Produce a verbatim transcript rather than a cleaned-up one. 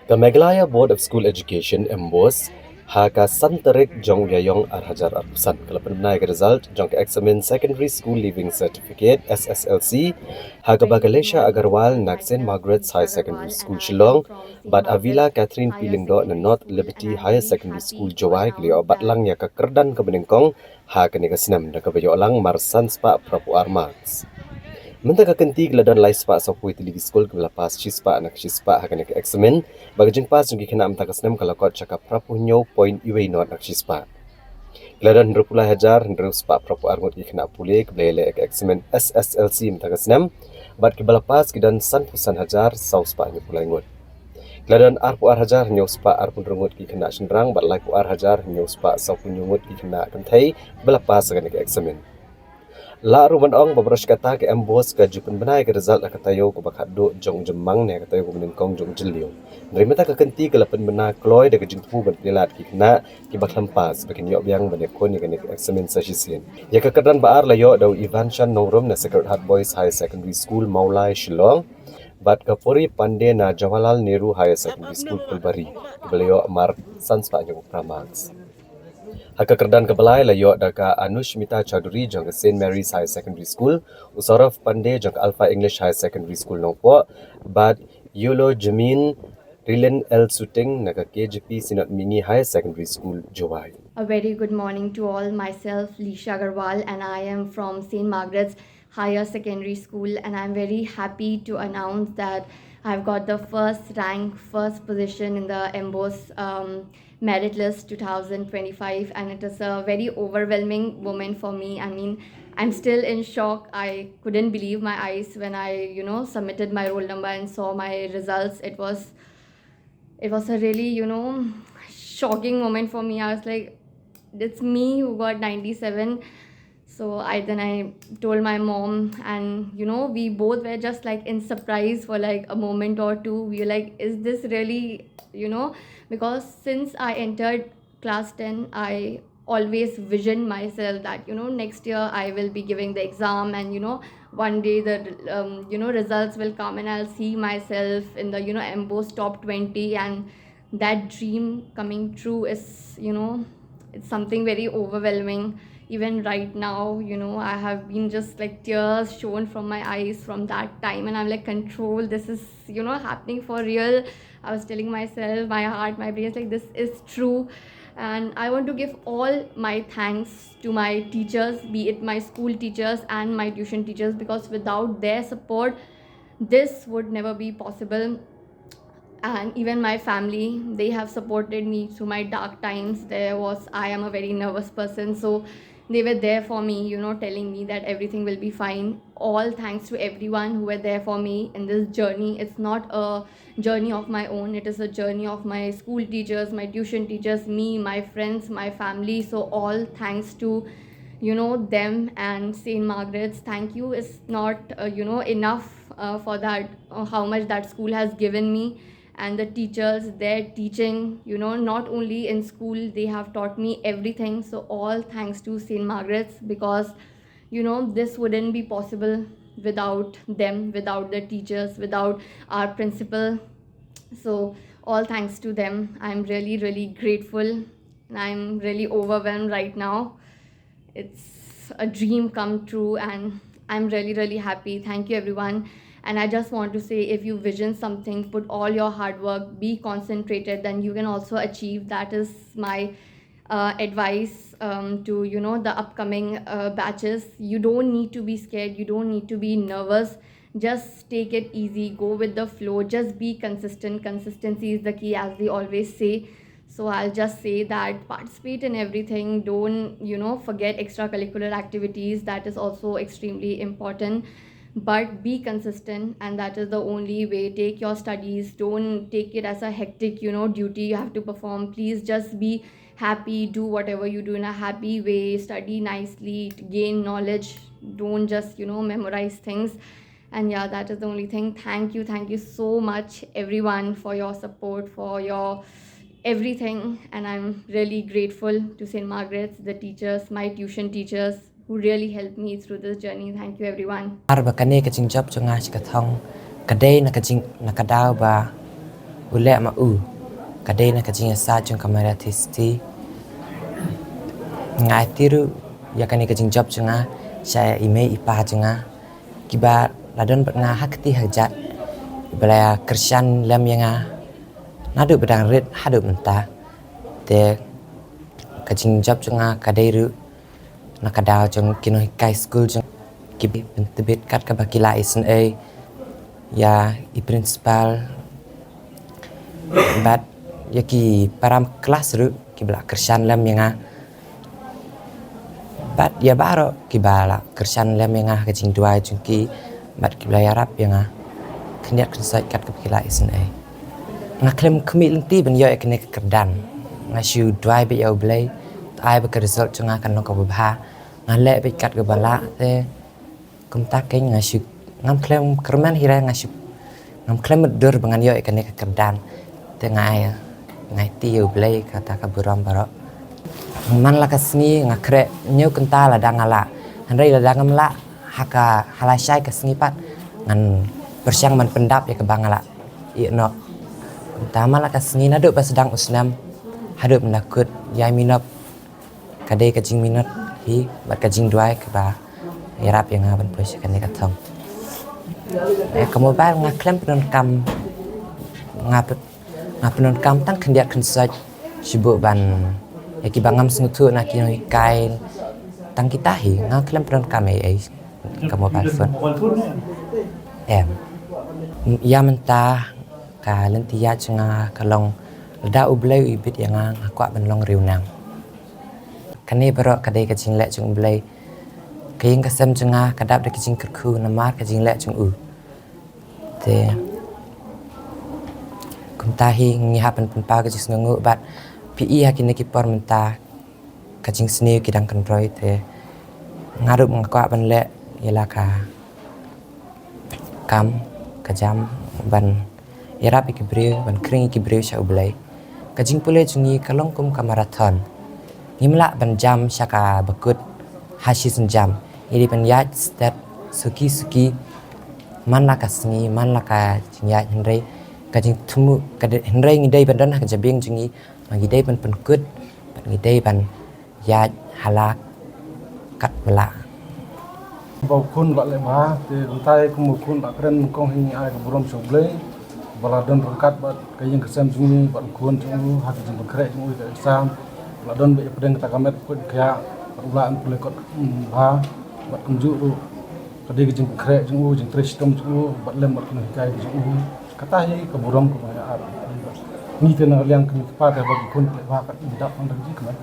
Ka Meghalaya Board of School Education, MBOSE, ha ka san tarik jong u Ïaïong ar hajar arphew san ka la pynbna ïa ka result jong ka eksamin Secondary School Leaving Certificate, SSLC, ha kaba ka Leisha Agarwal na Saint Margaret's Higher Secondary School, Shillong, bad Avila Catherine P Lyngdoh na North Liberty Higher Secondary School, Jowai, ki la ïoh bat lang ïa ka kyrdan kaba nyngkong ha kane ka snem da kaba ïoh lang mar san spah phra phew ar marks. Mynta ka kynti ka la don lai spah sawphew tylli ki skul kiba la pass shispah na ka shispah ha kane ka eksamin, bad ka jingpass jong ki khynnah mynta ka snem ka la kot sha ka phra phew hynñiew point wei nod na ka shispah. Ki la don hynriew phew lai hajar hynriew spah phra phew ar ngut ki khynnah pule kiba la ïaleh ïa ka eksamin SSLC mynta ka snem, bad kiba la pass ki don san phew san hajar saw spah hynñiew phew lai ngut. Ki la don ar phew ar hajar hynñiew spah ar phew hynriew ngut ki khynnah shynrang bad lai phew ar hajar hynñiew spah sawphew hynñiew ngut ki khynnah kynthei ba la pass ha kane ka eksamin. Lah ruh ban ong ba baroh shi katta ka MBOSE ka ju pynbna ïa ka result ha ka taïew kaba khatduh jong u jymmang ne ha ka taïew kaba nyngkong jong u jylliew. Hynrei mynta ka kynti ka la pynbna kloi da ka jingthmu ban pynïaid ki khynnah kiba khlem pass ba kin ïoh biang ban ïakhun ïa kane ka eksamin sa shisien. Ïa ka kyrdan ba ar la ïoh da u Ivanshan Nongrum na Sacred Heart Boys Higher Secondary School, Mawlai, Shillong, bad ka Puri Pandey na Jawaharlal Nehru Higher Secondary School, Phulbari, kiba la ïoh mark san spah hynñiew phew phra marks. Ha ka kyrdan kaba lai la ïoh da ka Anushmita Chaudhary jong ka Saint Mary's Higher Secondary School, u Saurav Pandey jong ka Alpha English Higher Secondary School, Nongpoh, bad Yulo Jamin Rilin L Suting na ka KJP Synod Mihngi Higher Secondary School, Jowai. A very good morning to all. Myself, Leisha Agarwal, and I am from Saint Margaret's Higher Secondary School, and I'm very happy to announce that I've got the first rank, first position in the MBOSE, um, merit list two thousand twenty-five, and it is a very overwhelming moment for me. I mean, I'm still in shock. I couldn't believe my eyes when I, you know, submitted my roll number and saw my results. It was, it was a really, you know, shocking moment for me. I was like, "It's me who got ninety-seven." So I, then I told my mom, and, you know, we both were just, like, in surprise for, like, a moment or two. We were like, "Is this really, you know?" Because since I entered class ten, I always vision myself that, you know, next year I will be giving the exam, and, you know, one day the, um, you know, results will come and I'll see myself in the, you know, MBOSE top twenty, and that dream coming true is, you know, it's something very overwhelming. Even right now, you know, I have been just, like, tears shown from my eyes from that time, and I'm like, "Control, this is, you know, happening for real." I was telling myself, my heart, my brain is like, "This is true." And I want to give all my thanks to my teachers, be it my school teachers and my tuition teachers, because without their support, this would never be possible. And even my family, they have supported me through my dark times. There was, I am a very nervous person, so they were there for me, you know, telling me that everything will be fine. All thanks to everyone who were there for me in this journey. It's not a journey of my own. It is a journey of my school teachers, my tuition teachers, me, my friends, my family. So all thanks to, you know, them and Saint Margaret's. Thank you is not, uh, you know, enough, uh, for that, uh, how much that school has given me, and the teachers, their teaching, you know, not only in school, they have taught me everything. So all thanks to Saint Margaret's, because, you know, this wouldn't be possible without them, without the teachers, without our principal. So all thanks to them. I'm really, really grateful, and I'm really overwhelmed right now. It's a dream come true, and I'm really, really happy. Thank you, everyone. And I just want to say, if you vision something, put all your hard work, be concentrated, then you can also achieve. That is my, uh, advice, um, to, you know, the upcoming, uh, batches. You don't need to be scared. You don't need to be nervous. Just take it easy. Go with the flow. Just be consistent. Consistency is the key, as they always say. So I'll just say that participate in everything. Don't, you know, forget extracurricular activities. That is also extremely important. But be consistent, and that is the only way. Take your studies. Don't take it as a hectic, you know, duty you have to perform. Please just be happy. Do whatever you do in a happy way. Study nicely. Gain knowledge. Don't just, you know, memorize things. And yeah, that is the only thing. Thank you, thank you so much, everyone, for your support, for your everything. And I'm really grateful to Saint Margaret's, the teachers, my tuition teachers, who really helped me through this journey. Thank you, everyone. Ar ba kane ka jingjop jong nga sha ka thong ka dei na ka jing na ka daw ba U leh ma u. Ka dei na ka jingïasaid jong ka Maria Theisotti. Nga aiti ruh ïa kane ka jingjop jong nga sha i mei i pa jong nga, kiba la don bad nga ha kti ha kjat, ba la kyrshan lem ïa nga naduh ba dang rit haduh mynta. Te ka jingjop jong nga ka dei ruh na ka daw jong ki nonghikai skul jong ki, pyntbit kat kaba ki la isynei ïa i principal bad ïa ki para klas ruh kiba la kyrshan lem ïa nga, bad ïa baroh kiba la kyrshan lem ïa nga ha ka jingduwai jong ki bad kiba la ïarap ïa nga khyndiat khynsoit kat kaba ki la isynei. Nga khlem khmih lynti ban ïoh ïa kane ka kyrdan. Nga shu duwai beit ïa U Blei to ai ba ka result jong nga kan long kaba bha. Nga leh beit kat kaba lah te kumta kein nga shu, ngam khlem kyrmen hi re, nga shu, ngam khlem mutdur ba ngan ïoh ïa kane ka kyrdan. Te nga ai, nga aiti ïa U Blei kata ka burom baroh. Man la ka sngi nga khreh hynñiew kynta lada nga lah. Hynrei lada ngam lah, ha ka, ha lashai ka sngi pat ngan pyrshang ban pyndap ïa kaba nga lah ïeh noh. Kumta man la ka sngi naduh ba sdang u snem haduh mynta kut, ïai minot ka dei ka jingminot hi bad ka jingduwai kaba ïarap ïa nga ban poi sha kane ka thong. Eh, ka mobile nga khlem pyndonkam, nga pyn-, nga pyndonkam tang khyndiat khynsoit, shu buh ban ïa kiba ngam sngewthuh na ki nonghikai, tang kita hi, nga khlem pyndonkam ei ei ka mobile phone. Em. Ïa mynta ka lynti ïaid jong nga ka long, lada U Blei u ibit ïa nga, nga kwah ban long riewniang. Kane baroh ka dei ka jingleh jong U Blei. Ka ïing ka sem jong nga ka dap da ka jingkyrkhu namar ka jingleh jong u. Te kumta hi ngi hap ban pynpaw ka jingsngewnguh bad phi i ha kine ki por mynta ka jingsniew ki dang kynroi, te nga ruh nga kwah ban leh ïa la ka kam ka jam ban ïarap ïa ki briew, ban khring ïa ki briew sha U Blei. Ka jingpule jong ngi ka long kum ka marathon. Ngim lah ban jam sha kaba kut ha shi sienjam. Ngi dei ban ïaid stet suki suki man la ka sngi, man la ka jingïaid, hynrei ka jingthmu ka dei, hynrei ngi dei ban don ha ka jabieng jong ngi, ma ngi dei ban pynkut bad ngi dei ban ïaid ha la kat ba lah. Ba u khun u la leh bha, te kumta hi kum u khun u la kren nyngkong hi ngi ai ka burom sha U Blei ba la don ryngkat bad ka ïing ka sem jong ngi bad u khun jong u ha ka jingpynkhreh jong u ïa ka exam. La don bad ïa pdeng kata ka met khuid ka ïa bad u la pule kot, mm, bha bad kumjuh ruh ka dei ka jingpynkhreh jong u, jingtrei shitom jong u bad lem bad ka nonghikai jong u. Kata hi ka burom kaba nga ap. Ngi te na liang kmie kpa te ba ki khun ki leh bha kat ngi dap hangta ka jingkmen.